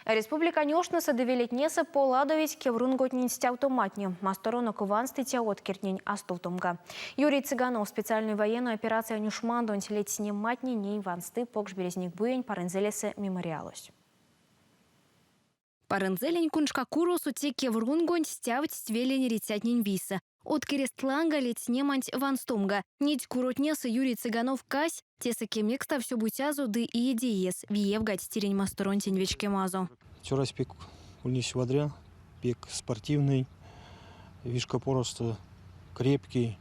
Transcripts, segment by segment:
Республикань оштнесэ ды велетнесэ поладовить кеврунготнень стявтоматне, масторонок ванстыця откертнень а стувтомга. Юрий Цыганов специальной военной операциянь ушмандонть ледстнематне ней вансты Покш Березникбуень Парынзэлесэ мемориалось. Парынзэлень куншкакуросо те кеврунгонть стявтсть велень эрицятнень вийсэ. Откерест ланга ледстнеманть ванстомга. Неть куротнесэ Юрий Цыганов кассь, тесэ кемекставсь обуцязо ды иеде иес виевгадсь тиринь масторонтень вечкемазо. Цёрась пек ульнесь вадря, пек спортивный, вишка порасто крепкий.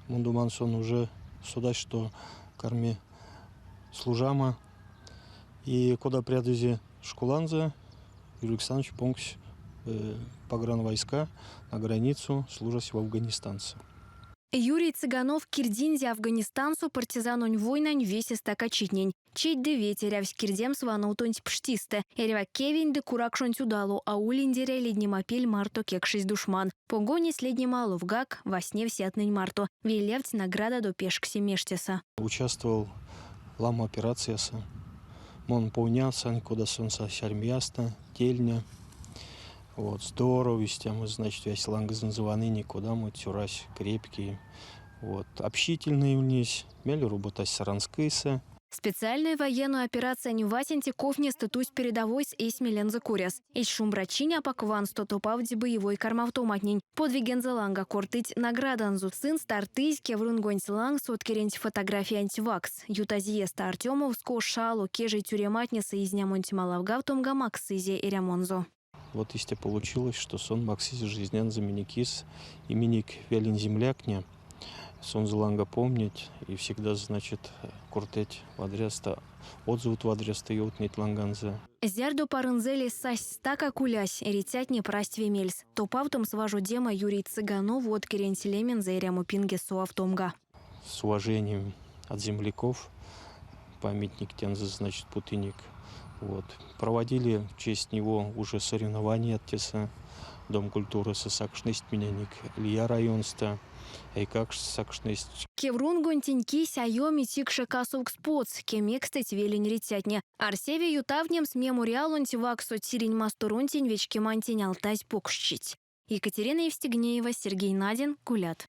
Мон думан, сон уже содась, что карми служамо. И кода прядызе школанзо, Юрий Александрович понгсь погранвойска на границу, служась в Афганистанце. Юрий Цыганов кирдинзе Афганистансо партизанонь войнань весе стакачитнень. Чить ды веть эрявсь кирдемс вановтонть пштистэ. Эрьва кевень ды куракшонть удало а улиндеряй леднемапель марто кекшезь душман. Погонесь леднема аловгак, вастневсь ятнэнь марто. Велявтсь наградадо пешксе мештесэ. Участвовал ламо операциясо. Мон повнян сынь, кода сон сась армиясто, тельня. Вот, здорово истямо, значит, весь лангозонзо ванынек, кодамо цёрась крепкий. Вот, общительный ульнесь, мель роботась Саранскойсэ. Специальной военной операциянь васенце ковнестэ тусь передовойс эсь мелензэ коряс. Эсь шумбрачинь апак вансто топавтсь боевой кармавтоматнень. Подвигензэ ланга кортыть награданзо. Сынст артызь кеврунгонть лангс откеренть фотографиянть ваксс. Ютазь иестэ Артёмовско шало кежей тюрематнесэ изнямонть малавгавтомга максызе эрямонзо. Вот истя получилось, что сон максызе жизнянзо минекис и минек велень землякне. Сонзэ ланга помнить и всегда, значит, кортыть вадрясто, отзывт вадрясто ёвтнить ланганзо. Зярдо Парынзэлесь сась стака кулясь, эрицятне прасть ве мельс. Топавтомс важодема Юрий Цыганов откеренть лемензэ эрямопингес совавтомга. С уважением от земляков памятник тензэ, значит, путыник. Вот. Проводили в честь него уже соревнования тесэ Дом культуры сакшность миненек лия районсто, эйкакшт сакшность. Кеврунгонтень кись а ёми тикше касовкс потс, кемекстыть велень эрицятне. Арсеви ютавтнемс мемориалонть вакссо тиринь масторонтень вечкемантень алтазь покшчить. Екатерина Евстигнеева, Сергей Надин, Кулят.